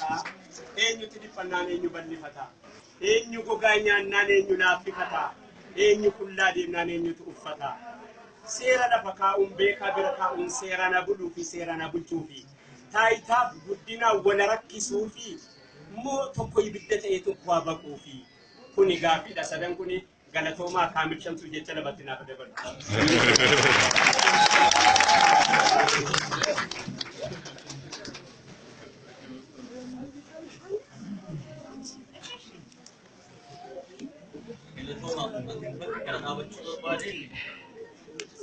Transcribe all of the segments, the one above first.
ta'a? Eenyutu dhiphannaan eenyu bal'ifata? Eenyu gogaa nyaannaan eenyu laaffifata? Eenyu qullaa deemnaan eenyutu uffata? Seera lafa kaa'uun beekaa bira kaa'uun seera na buluu fi seera na bulchuu fi taayitaaf guddina wal rakkisuu fi immoo tokko ibidda ta'ee tokko waa baquu fi kuni gaaffiidha. Sadan kuni galatoomaa. Kaamil Shamsuu jecha lamatti naaf dabalu. Galatoomaa. Uummatni bakka kana dhaabachuu barbaadeen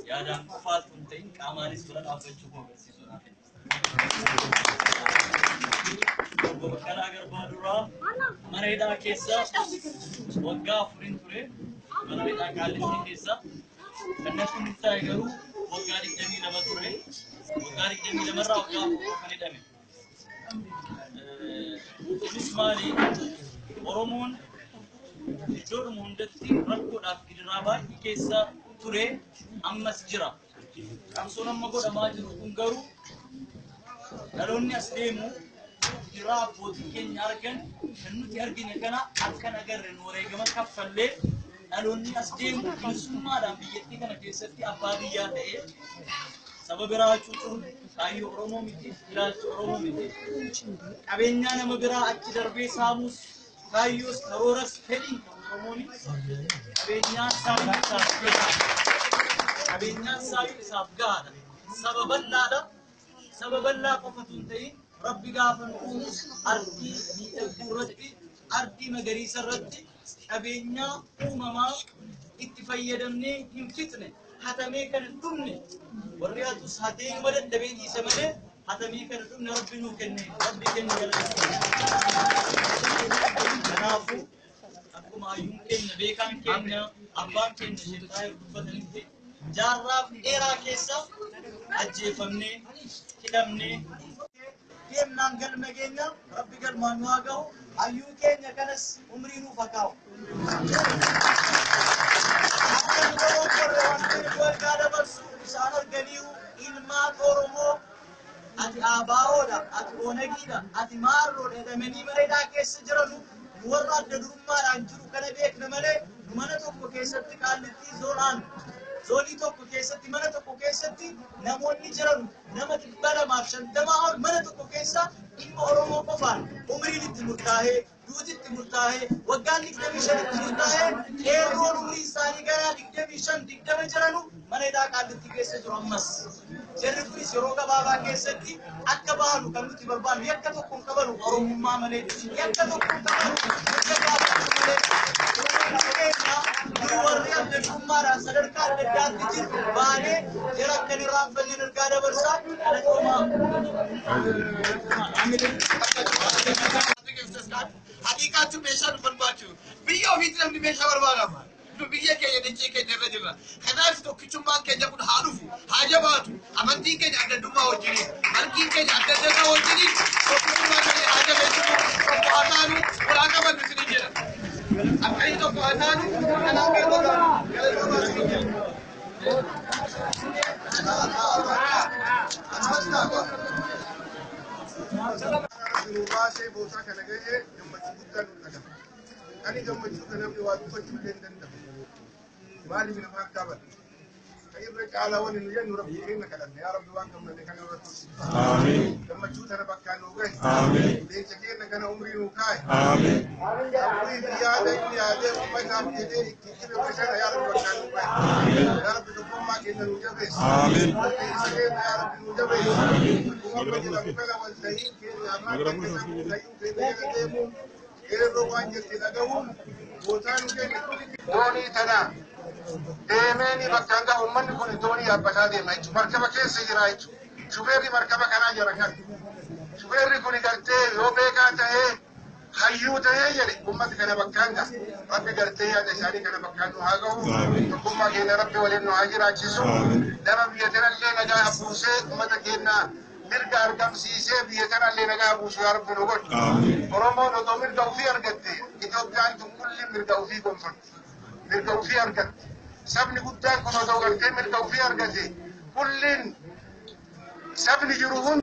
yaadaan qofaatu hin ta'in, qaamaanis bira dhaabbachuu koo agarsiisuudhaaf. Obbo Baqqalaa Garbaa duraa mana hidhaa keessa waggaa 4n ture, mana hidhaa Qaallittii keessa. Kan natti murtaa'e garuu waggaa 22 ture. Waggaa 22rraa waggaa 4 kan hidhame. Kunis maali? Oromoon iddoodhuma hundatti rakkoodhaaf gidiraa baay'ee keessa ture, ammas jira. Qabsoon amma godhamaa jiru kun garuu dhaloonni as deemu gidiraa abbootiin keenya argan kan nuti argine kana akkan agarre nu wareegama kaffallee, dhaloonni as deemu bilisummaadhaan biyyattii kana keessatti abbaa biyyaa ta'ee saba biraa cuucuun kaayyoo Oromoo miti, ilaalcha Oromoo miti. Qabeenyaa nama biraa achi darbee saamuus kaayyoos karooras fedhiin qabu Oromoon. Qabeenyaan isaa isaaf gahaadha. Qabeenyaan isaa isaaf gahaadha. Saba bal'aadha. Saba bal'aa qofatu hin ta'in, Rabbi gaafa nu uumus ardii miidhagduu irratti, ardii magariisa irratti qabeenyaa uumamaa itti fayyadamnee hin fixne, hatamee kan hin dhumne, warri hatus hatee numa dadhabee dhiise malee, hatamee kan hin dhumne Rabbi nuu kenne. Rabbi kenne galateeffanna. Kanaafuu akkuma hayyuun keenya, beekaan keenya, abbaan keenya Sheekh Xaahir dubbatanitti, jaarraa dheeraa keessa ajjeefamnee, hidhamnee deemnaan galma keenya Rabbi galmaan nu haa ga'u. Hayyuu keenya kanas umrii nuuf haa kaa'u. Akka nu dogoggorre wanti nu ergaa dabarsu isaan arganiiru. Ilmaan Oromoo ati ABOdha, ati Onegiidha, ati Maarroodha jedhamanii mana hidhaa keessa jiranu, nu warra adda durummaadhaan jiru kana beekna malee, nu mana tokko keessatti, Qaallittii zoonaan zoonii tokko keessatti, mana tokko keessatti namoonni jiran nama 250 ol mana tokko keessa dhimma Oromoo qofaan umriin itti murtaa'ee, duuti itti murtaa'ee, waggaan 25tti murtaa'ee, qeerroon umrii isaanii gara 25, 20 jiranu mana hidhaa Qaallittii keessa jiru ammas. Jarri kunis yeroo gabaabaa keessatti akka baanu kan nuti barbaannu. Yakka tokko hin qabanu Oromummaa malee. Yakka tokko hin qabanu mirga gaafachuu malee. Keenya nu warri adda durummaadhaan sadarkaa adda addaatti jiru baanee jara akka hin irraanfanne ergaa dabarsaa. Galatoomaa. Haqiiqaatti meeshaa nu barbaachisu. Biyya ofiitti namni meeshaa barbaadama. Nu biyya keenya, dachee keenya irra jirra. Kanaaf tokkichummaan keenya kun haa dhufu, haa jabaatu. Amantiin keenya adda addummaa wajjiniin, malkiin keenya adda addummaa wajjiniin, tokkichummaa keenya haa jabeessinu, tokko haa taanu, wal haa qabannu isiniin jedha. Akkanii tokko haa taanu, kanaaf galatoomaa, galatoomaa isiniin jedha. Ammas ta'a. Nu baasee bootaa kana ga'ee gammachuu guddaa nu dhagama. Ani gammachuu kana namni waa dubbachuu illee hin danda'u. Maaliif nama akka bara? Kan irra caalaa wani nu jennu Rabbi keenya kadhanne, yaa Rabbi, waan gammanne kana irratti tursiisi. Gammachuu tana bakkaan nu gahe. Leenca keenya kana umrii nu kaa'e. Hawwii fi yaada inni yaadee uummataaf jedhee itti jiru kana, yaa Rabbi, bakkaan nu gahe. Yaa Rabbi, tokkummaa keenya nu jabeessi. Leenca keenya, yaa Rabbi, nu jabeessi. Akkuma amma jedhamu kana wal ta'iin keenya afaan keenya sammuu ta'iin keenya jala deemuun qeerroo waan jette dhagahuun gootaa nu kenne. Doonii tana deemeeni bakkaan gahu uummanni kun doonii yaabbataa deema jechuudha. Markaba keessa jira jechuudha. Shufeerri markaba kanaa jira kan. Shufeerri kun gartee yoo beekaa ta'ee, hayyuu ta'ee jedhe, uummata kana bakkaan gaha. Rabbi gartee yaada isaanii kana bakkaan nu haa gahu. Tokkummaa keenya Rabbi waliin nu haa jiraachisu. Nama biyya tanallee nagaa buusee, uummata keenya mirga argamsiisee, biyya tanallee nagaa buusu yaa Rabbi nu godhu. Oromoon otoo mirga ofii argatte, Itoophiyaan tun kulli mirga ofii gonfatti. Mirga ofii argatte. Sabni guddaan kun otoo gartee mirga ofii argate, kulliin sabni jiru hundi.